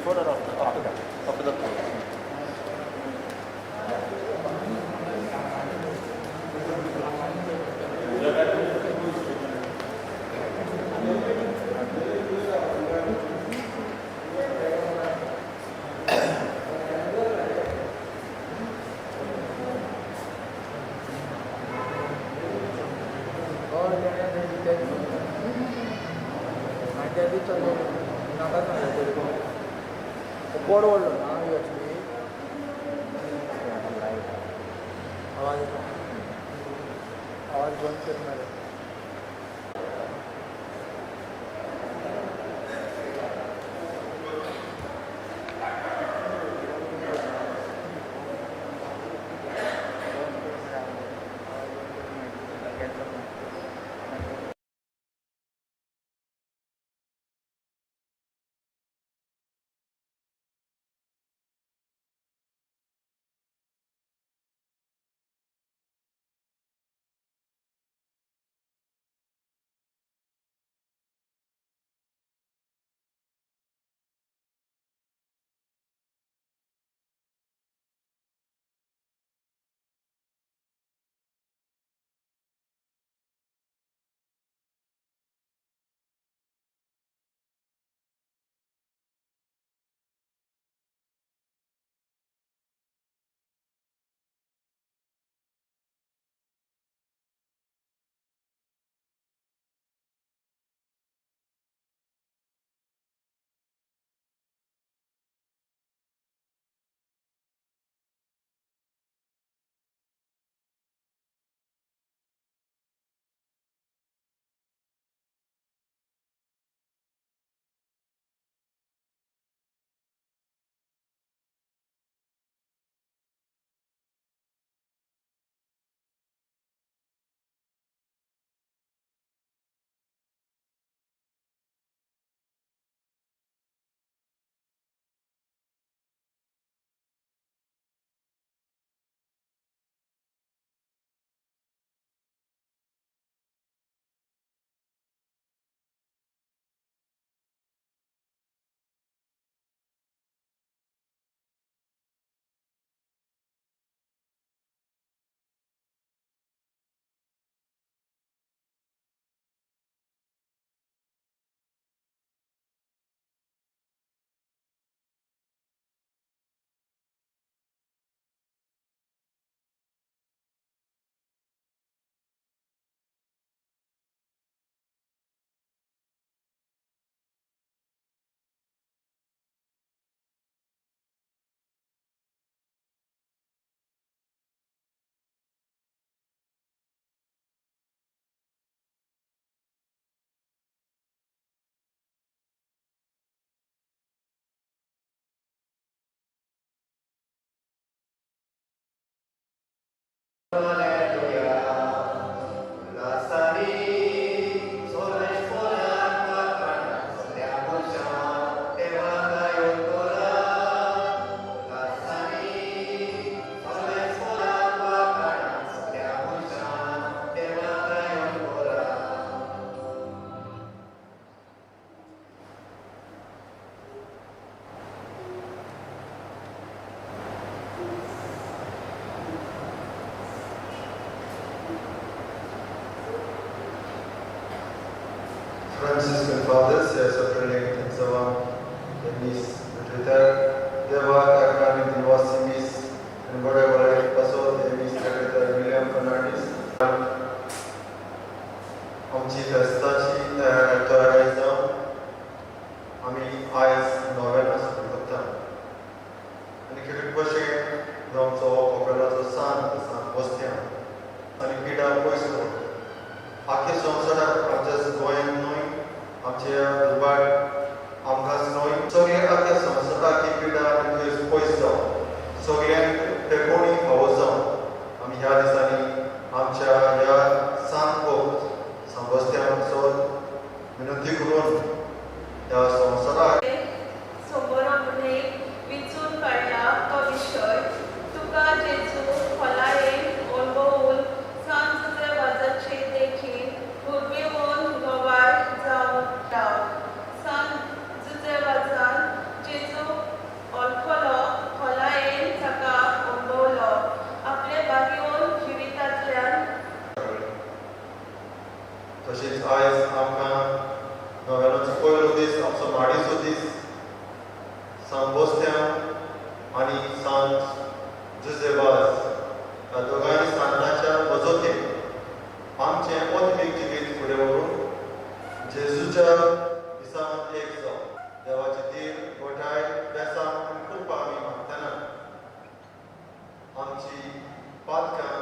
Before or after? After that. After the prayer. Board व्हडलो ना USB आवाज येता, आवाज बंद कर मरे. Franciscan Fathers, sa Tensawang, Denis Twitter, Deva Kakrani Diwasi Miss, and बरे बरे पासो Miss Secretary William Fernandes. आमची फेस्ताची तयारी जावन आमी आयज नोवेना सुरू करता आनी कितें भशेन आमचो कोपेलाचो सांत सांत बस्त्यां आनी पिडा पयस दवरता. आख्या संवसाराक, आमच्या गोंयांत न्हय, आमच्या दुबाय आमकांच न्हय, सगळे आख्या संवसाराक. सांबोस्त्यांव आनी सांत जुजेवाज ह्या दोगांय सांताच्या मजतीन आमचें आत्मीक जिवीत फुडें व्हरून जेजूच्या दिसांत एक जावं. देवाची धीर, गोठाय, बेसांव आनी कृपा आमी मागतना आमची पातकां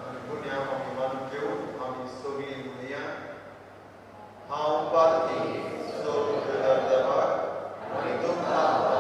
आनी गुन्यांव आमी मानून घेवन आमी सगळीं म्हणया, हांव पातकी सोद देवाक आनी तुमकां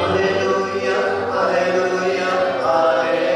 Alleluia, Alleluia, Alleluia.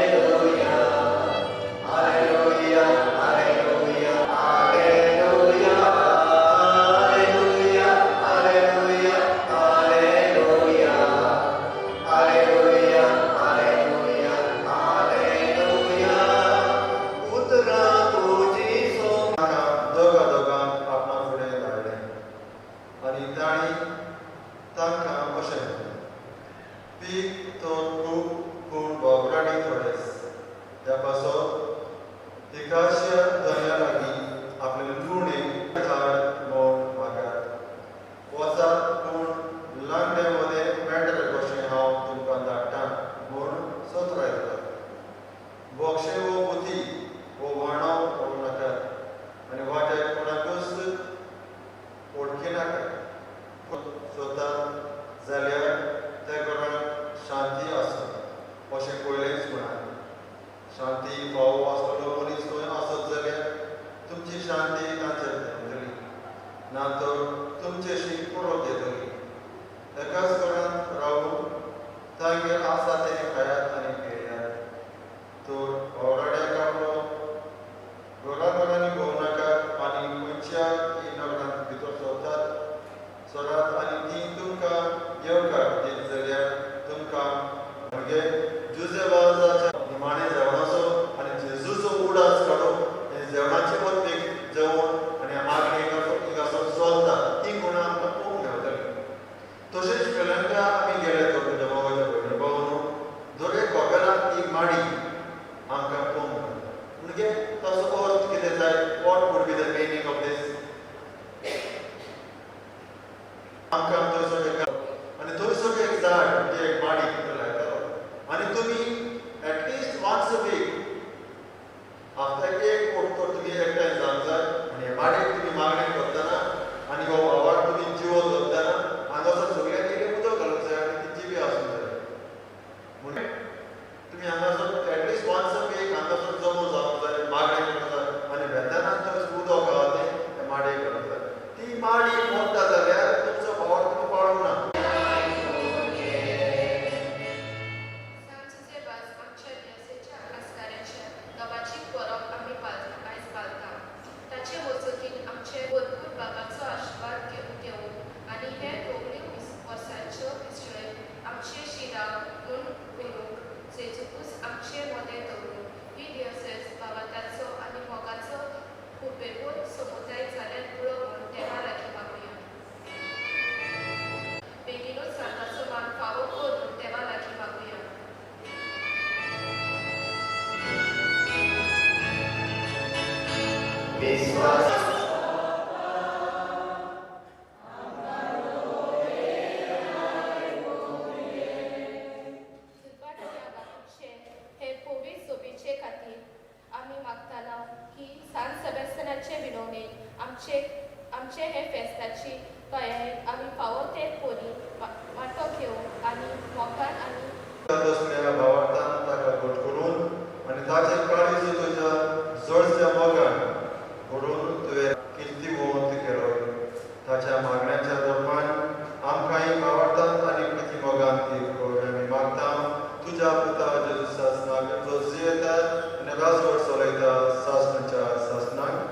ना तर तुमचेशी परत येतली. एकाच घरांत रावून तांगेर आसा तें खायात आनी पियेयात. तर वावराड्या कापलो घराघरांनी भोंवनाकात आनी खंयच्या नगरांत भितर सरतात सरात आनी ती तुमकां येवकार दीत जाल्यार तुमकां म्हणजे जुजेवाजाच्या निमाणें जेवणाचो आनी जेजूचो उडास काडून हे जेवणाचे पद्दतीक जेवण आनी मागणी हिंगासर चलता ती गुणां आमकां पळोवंक मेळटली. तशेंच श्रीलंका आमी गेले तर म्हज्या मोगाच्या भयणी भावांनो, दर एक कॉपेलांत एक माडी आमकां पळोवंक मेळटा. म्हणजे ताचो अर्थ कितें जाय, what would be the meaning of this? आमकां थंयसर एक आनी थंयसर एक झाड म्हणजे एक माडी लायतालो आनी तुमी at least once a week, हप्त्याक एक फावट तर तुमी एकठांय जावंक जाय आनी हे माडयेक तुमी मागणें करतना आनी हो भावार्थ तुमी जिवो दवरतना हांगासर सगळ्यांनी इल्लें उदक घालूंक जाय आनी ती जिवी आसूंक जाय. म्हणून तुमी हांगासर at least once a week हांगासर जमो जावंक जाय, मागणें करूंक जाय आनी वेताना थंय उदक आहा तें त्या माडयेक घालूंक जाय. ती माडी मोडटा जाल्यार तुमचो भावार्थ तुमकां पाळूंक ना. आमचे हे फेस्ताची तयारेंत आमी फावो ते परी वांटो घेवन आनी मोगान आनी तसल्या भावार्थान ताका घट करून आनी ताचें काळीज तुज्या जळच्या मोगान घडोवन तुवें किर्तिवंत केलो. ताच्या मागण्याच्या दरम्यान आमकांय भावार्थान आनी प्रिती मोगान ती कर आमी मागता तुज्या पुता जेजू सासनाक, जो जियेता आनी राजवट चलयता सासणाच्या सासनाक.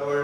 For